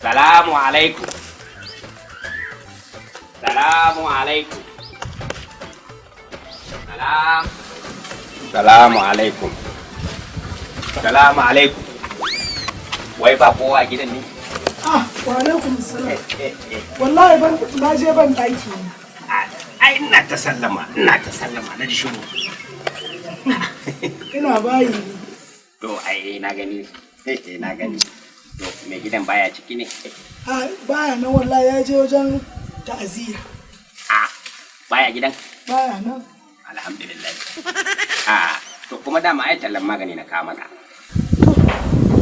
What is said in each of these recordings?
Salamu alaikum. Salamu alaikum. Salam. Salamu alaikum. Salamu alaikum. Wai ba kowa a gidan ne? Ah, wa alaikum salam. Wallahi ban na je ban daki ne. Ai ina ta sallama, ina ta sallama na ji shiru. Ina bayi ne. To ai na gani, na gani. To mai gidan baya ciki ne? Ah, baya nan wallahi ya je wajen ta'aziyya. Ah, baya gidan? Baya nan. Alhamdulillah. Ah, to kuma dama ai tallan magani na kawo maka.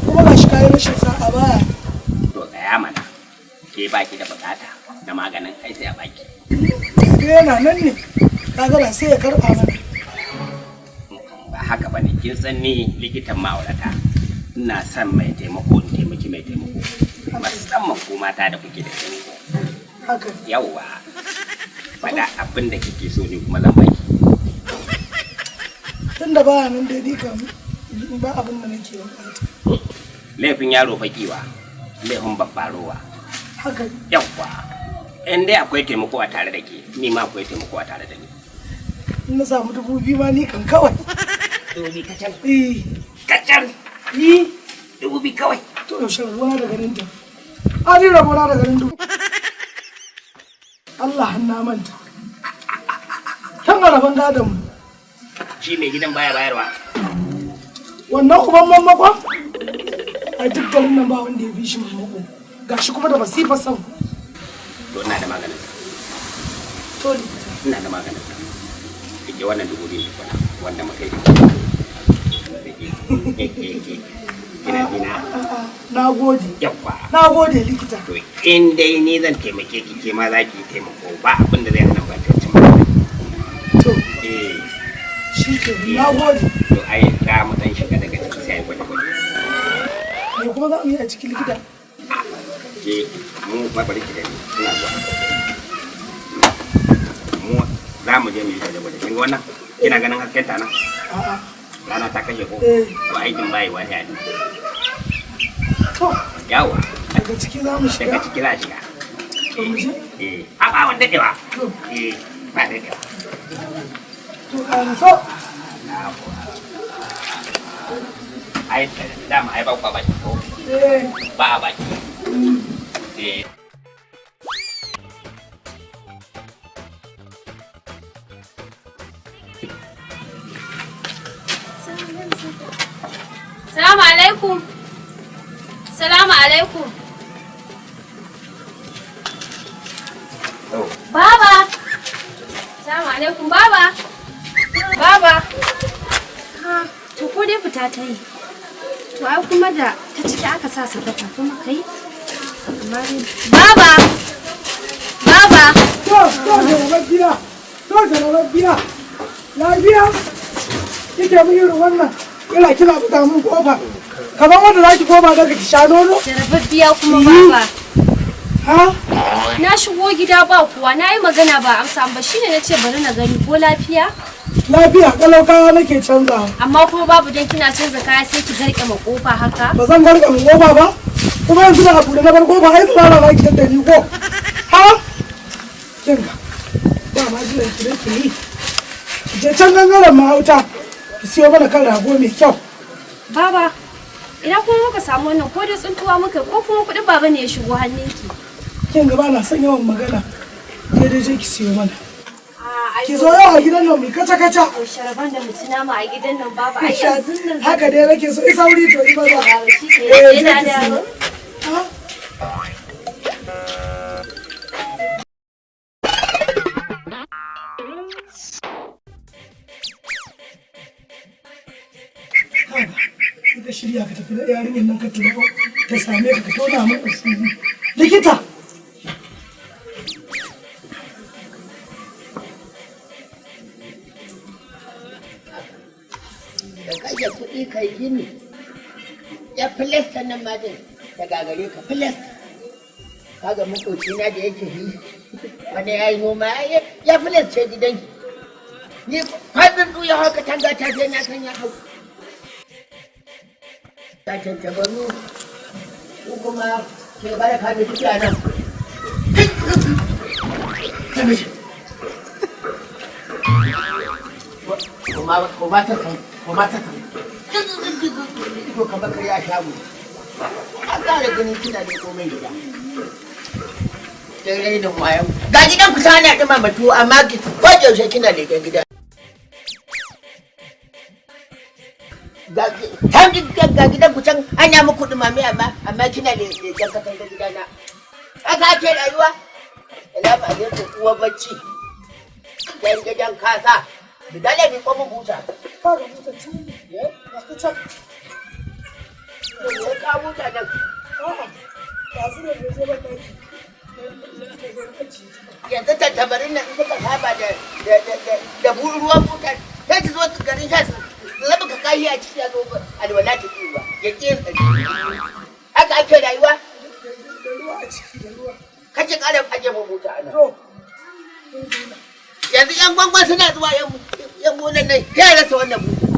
Kuma gashi kayi rashin sa'a baya. To tsaya mana. Ke baki da bukata na maganin ai sai a baki. Dai yana nan ne. Kaga ba sai ya karba mana. Ba haka bane, kin san ni likitan ma'aurata. Ina son mai taimako in taimaki mai taimako. Musamman ku mata da kuke da taimako. Haka. Yawwa. Faɗa abin da kike so ni kuma zan baki. Tunda baya nan dai ni kam ba abin da nake bukata. Laifin yaro fakiwa, laifin babba rowa. Haka. Yawwa. In dai akwai taimako a tare da ke, ni ma akwai taimako a tare da ni. In na samu 2000 ma ni kan kawai. 2000 kacal. Eh. Kacal. Ni 2000 kawai. To yaushe rabona da ganin ta. Ani rabona da ganin dubu. Allah na manta. Kan araban gadon mu. Shi mai gidan baya bayarwa. Wannan uban mammakon? Ai duk garin nan ba wanda ya fi shi mammako. Gashi kuma da masifar son. To ina da maganin sa. To likita. Ina da maganin sa. Rike wannan 2000 tukuna wanda muka yi. Kina jina? Na gode. Yawwa. Na gode likita. To in dai ni zan taimake ki, ke ma za ki taimako, ba abin da zai hana ba ta cin magani. To. Eh. Shi ke na gode. To ai za mu dan shiga daga ciki sai gwaje gwaje. Me kuma za mu yi a cikin likita? Ke mu ba bari ki gani ina zuwa. Mu za mu je mu yi gwaje gwaje. Kin ga wannan? Kina ganin hasken ta nan? A'a. Rana ta kashe ko? Eh. To aikin bai wani hadi. To. Yawa. Daga ciki za mu shiga. Daga ciki za a shiga. To mu je? Eh. A ba wanda dadewa. To. Eh, ba dadewa. To ƙara so. Ai dama ai ba kwa baki ko? Eh. Ba a baki. Eh. Salamu alaikum. Salamu alaikum. Baba. Salamu alaikum baba. Baba. Ha, to ko dai fita ta yi. To ai kuma da ta ciki aka sa sakata kuma kai. Amma dai Baba. Baba. To, to jarabar To jarabar biya. Lafiya. Kike mun irin wannan. Ina kina buga mun kofa. Kamar wanda zaki koma daga ki sha nono. Jarababbiya kuma baba. Ha? Na shigo gida ba kuwa, na yi magana ba amsa ba, shine na ce bari na gani ko lafiya. Lafiya kalau, kaya nake canzawa. Amma kuma babu dan kina canza kaya sai ki garke ma kofa haka. Ba zan garke ma kofa ba. Kuma yanzu da abu da na bar kofa ai tsara za ki da ni ko. Ha? Kin ga. Ba ma jiran ki nake yi. Ki je can gangaren mahauta. Ki siyo mana kan rago mai kyau. Baba, ina kuma muka samu wannan, ko dai tsuntuwa muka ko kuma kuɗin baba ne ya shigo hannunki. Kin ga ba na son yawan magana. Ke dai je ki siyo mana. Ki zo yau a gidan nan mai kaca kaca. O sharaban da mutum nama a gidan nan baba. Ai yanzu nan. Haka dai nake so, isa wuri to iba ba. Baba shi ke sai na dawo. Ka shirya ka tafi da yarinyar nan ka tuno ta same ka ka tona min asiri. Likita! Ka kashe kuɗi kai gini. Ya filasta nan ma din ta gagare ka filasta. Kaga makocina da yake yi wani ya yi noma ya filasta gidan shi. Ni kwazin ya hau katanga ta sai na san ya hau. Ta tantabaru ko kuma Ke baraka me kike a nan? Koma ta kan, koma ta kan. Ido kamar kare a shago. An ƙara ganin kina ne komai gida. Dan rainin wayo. Ga gidan ku sana ɗumama tuwo amma ki ko yaushe kina leƙen gida. Ga gidan ku can ana muku ɗumame amma kina leƙen katangar gidana. Haka ake rayuwa. Salamu alaikum uwar bacci. Dan gidan kasa. Bidale mi ko buta. Ka ga buta can. Ga ta can. Me ka buta nan? A'a. Ga su ne je ban daki. Yanzu tattabarin nan in suka saba da ruwan butar sai su zo su garin sha su zama ka kayi a ciki a zo alwala ta ƙi ruwa ya ƙi yin tsarki. Haka ake rayuwa. Da ruwa a ciki da ruwa. Kace ƙara aje mu buta a nan. To. Yanzu yan gwangwan suna zuwa yan gonan nan ya rasa wannan buta.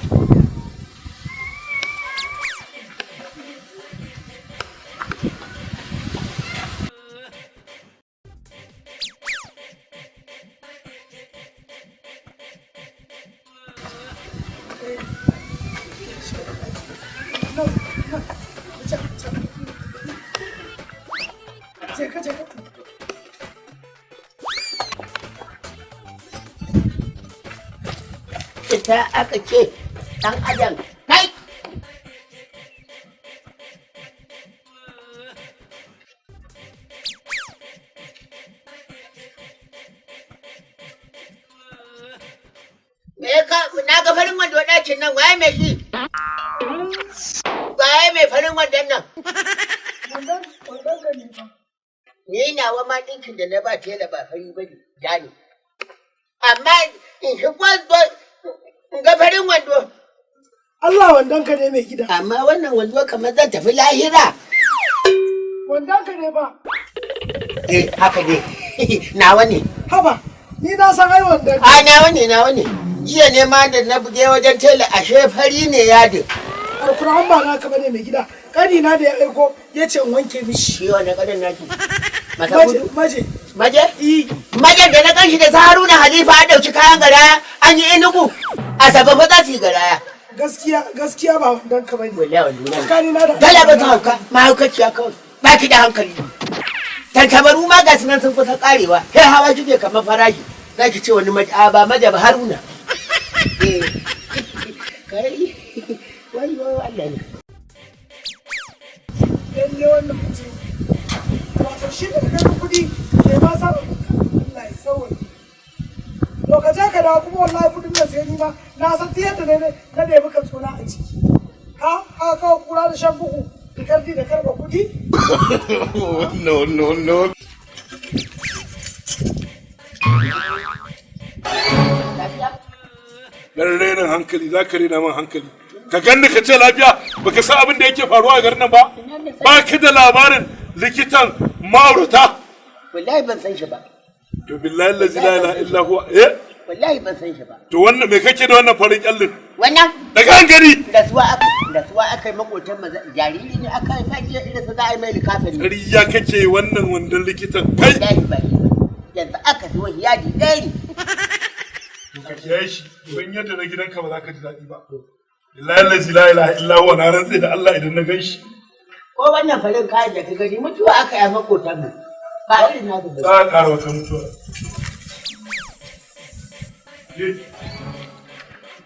Je ka je ka. Ita aka ce ɗan adam kai me ka na ga farin wando ɗakin nan waye mai shi waye mai farin wandon nan Wandon wandon ka ne fa. Ni nawa ma ɗinkin da na ba tela ba fari ba ne ja ne amma in shigo in ga farin wando. Allah wandon ka ne mai gida. Amma wannan wando kamar zan tafi lahira. Wandon ka ne ba. Eh, haka ne. Nawa ne. Haba, ni na san ai wandon ka. A nawa ne, nawa ne. Jiya ne ma da na buge wajen tela ashe fari ne yadin. Alkur'an ba naka bane mai gida. Kani na da ya aiko ya ce in wanke mishi. Shi wannan kanin naki. Masa Maje, gudu. maje. Maje? I, Majen da na ganshi da su Haruna Halifa an ɗauki kayan garaya an yi inugu. Asabe fa za su yi garaya. gaskiya gaskiya ba wandon ka bane. Wallahi wando na ne. Tsakani na da Dala ba ta hauka, mahaukaciya kawai. Ba ki da hankali. Tantabaru ma ga su nan sun kusa karewa. Sai hawa kike kamar farashi. Za ki ce wani maje, a ba maje ba Haruna. Eh. Kai, wai wai Allah ne. Lalle wannan mutum. Wato shi da ganin kuɗi ke ma sa Allah ya sauwaƙe. To ka je ka dawo kuma wallahi kuɗin nan sai ni ma na san ta yadda ne na nemi ka tsona a ciki. Ha ha kawo kura da shan bugu da karfi da karɓa kuɗi. No, no, no. Dan renin hankali za ka rena min hankali. Ka ganni ka ce lafiya baka san abin da yake faruwa a garin nan ba. Ba ka da labarin likitan ma'aurata. Wallahi ban san shi ba. To billahi allazi la ilaha illa huwa. Eh? Wallahi ban san shi ba. To wannan me kake da wannan farin kyallin? Wannan Daga hankali. rasuwa aka yi makotan maza jariri ne aka haifa jiya irin sa za a yi mai likafin ne. Ƙarya kake wannan wandon likitan kai. Wallahi ba ni ba. Yanzu aka zo yadi ɗaya ne. To ka kiyaye shi don yadda na gidanka ba za ka ji daɗi ba. Billahi allazi la ilaha illa huwa na rantse da Allah idan na gan shi. Ko wannan farin kayan da ka gani mutuwa aka yi makotan mu. Ba irin nasu ba. Za a ƙara wata mutuwa.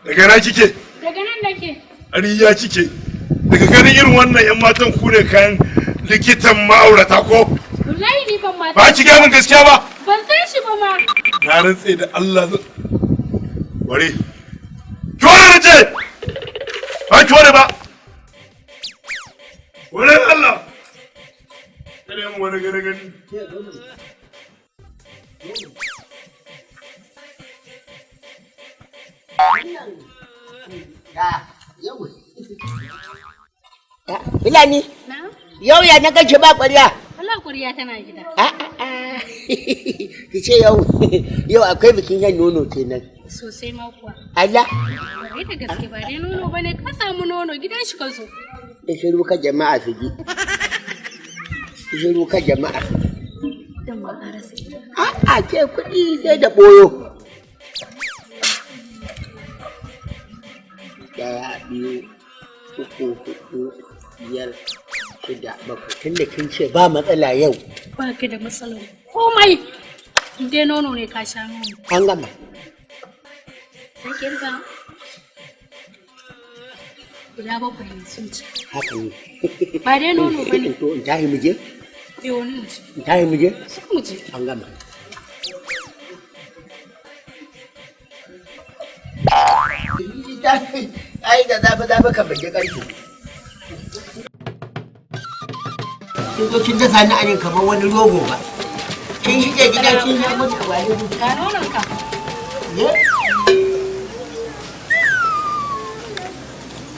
Daga na kike? Daga nan nake. Ƙarya kike. Daga ganin irin wannan 'yan matan ku ne kayan likitan ma'aurata ko? Wallahi ni ban ma Ba ki gaya min gaskiya ba? Ban san shi ba ma. Na rantse da Allah zan. Ware. Ki ware na ce! Ba ki ware ba! Ware Allah! Kada yi min wani gani gani. Fulani, Na? yau ya na ganshi ba ƙwarya. Allah ƙuriya tana gida. A'a, ki ce yau, yau akwai bikin yan nono kenan. Sosai ma kuwa. Allah, Kwarai da gaske ba dai nono bane ka samu nono gidan shi ka zo. da shiru ka jama'a su ji. Shiru ka jama'a. Dan ma an rasa ina. A'a ke kuɗi sai da boyo. Daya, biyu, uku, huɗu, biyar, shida, bakwai. Tunda kin ce ba matsala yau. Ba ka da matsalar komai. In dai nono ne ka sha nono. An gama. Sai kirga. Guda bakwai ne sun ci. Haka ne. Ba dai nono ba ne. To in tahi mu je? Eh wani mu ci. In tahi mu je? Sai mu je. An gama. Ai da zafi zafi kan bage ƙarfi. Kin zo kin dasa ni a nan kamar wani rogo ba. Kin shige gida kin sha mata wani. Ga nonon ka. Ye?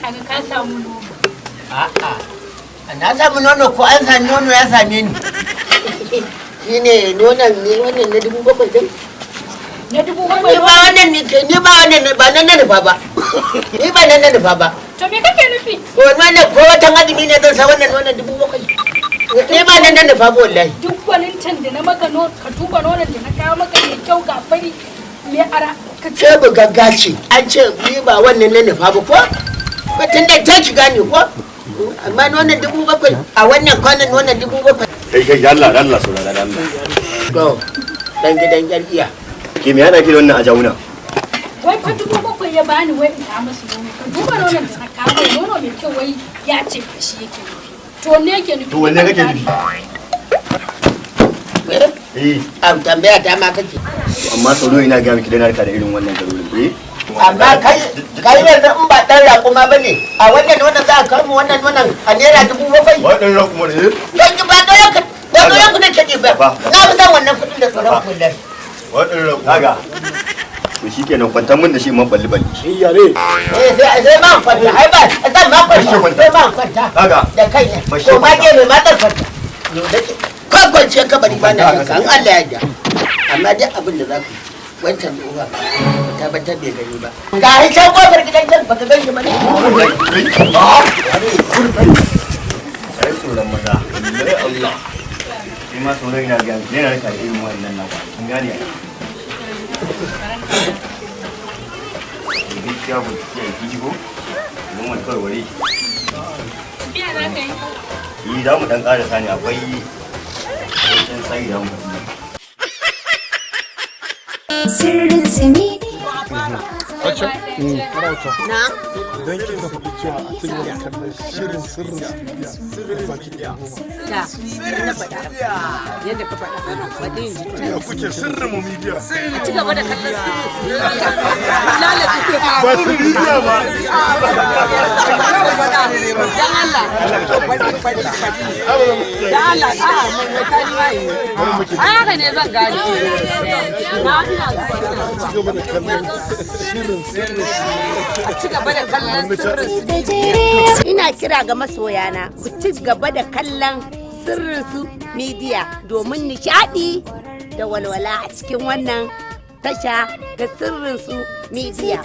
Kaga ka samu nono. A'a. Na samu nono ko an sami nono ya same ni. Shi ne nonon ne wannan na 7,000 din? Na 7,000. Ni ba wannan ne ni ba wannan ne ba nan na nufa ba. Ni ba nan na nufa ba. To me kake nufi? Ko wannan ko watan azumi ne zan sa wannan nonon 7,000. Ni ba nan na nufa ba wallahi. Duk gwanintan da na maka no ka duba nonon da na kawo maka mai kyau ga fari mai ara ka Ce bu gaggace an ce ni ba wannan na nufa ba ko? Batun da ta shiga ne ko? Amma nonon 7,000 a wannan kwanan nonon 7,000. Kai kai Allah Allah saurara Allah. To dan gidan yar iya. Ke me yana ki da wannan ajauna? Wai fa 7,000 ya bani wai in kawo masa nono ka duba nonon da na kawo mai nono mai kyau wai ya ce ba shi yake nufi. To wanne yake nufi? To wanne kake nufi? Eh? Am tambaya ta ma kake. Amma sauro ina ga miki dai na rika da irin wannan garurin. Eh? Amma kai kai yanzu in ba dan raƙuma bane a wannan nonon za a kawo mu wannan nonon a naira 7,000. Ba dan raƙuma ne? Kai ba doyan ka ba doyan ku nake ba. Na fi son wannan kuɗin da tsoron kullum. Ba dan raƙuma. Kaga. To shikenan kwantar mun da shi man balli balli. Yare. Eh sai sai ma kwanta ai ba zan ma kwanta sai ma kwanta. Kaga. Da kai ne. Ko ma ke mai matar kwanta. Yo da ke. Ko kwance kabari ba na kanka in Allah ya yarda. Amma duk abin da za ku yi wancan tsohuwa tabbatar bai gani ba. Ga shi can kofar gidan can baka gan shi ba ne. Ai tsoron maza. Lai Allah. Ni ma tsoron ina ga miki dai na rika da irin wannan na ba. Kin gane ai. Gaskiya ku kiyaye kiji ko? Don wani kawai wari. Biya za ka yi. Yi za mu dan ƙarasa ne akwai wancan tsayi da mu tafi. Sirrin simi. Na. Don kin ka faɗi cewa a cikin wani kallon shirin sirrin sirrin baki ɗaya goma. Da, na faɗa. Yadda ka faɗa, faɗi in ji. Ya kuke sirrin mu media. A ci gaba da kallon sirrin su. Lalace sai ka. Ba su media ba. Dan Allah. Faɗi, faɗi, faɗi. Dan Allah, a'a, mai mai ni ma yi. Ai haka ne zan gane. Na ina zuwa, ina A ci gaba da kallon shirin sirrin A ci gaba da kallon sirrin su. Ina kira ga masoyana ku ci gaba da kallon sirrin su media domin nishaɗi da walwala a cikin wannan tasha ta sirrin su media.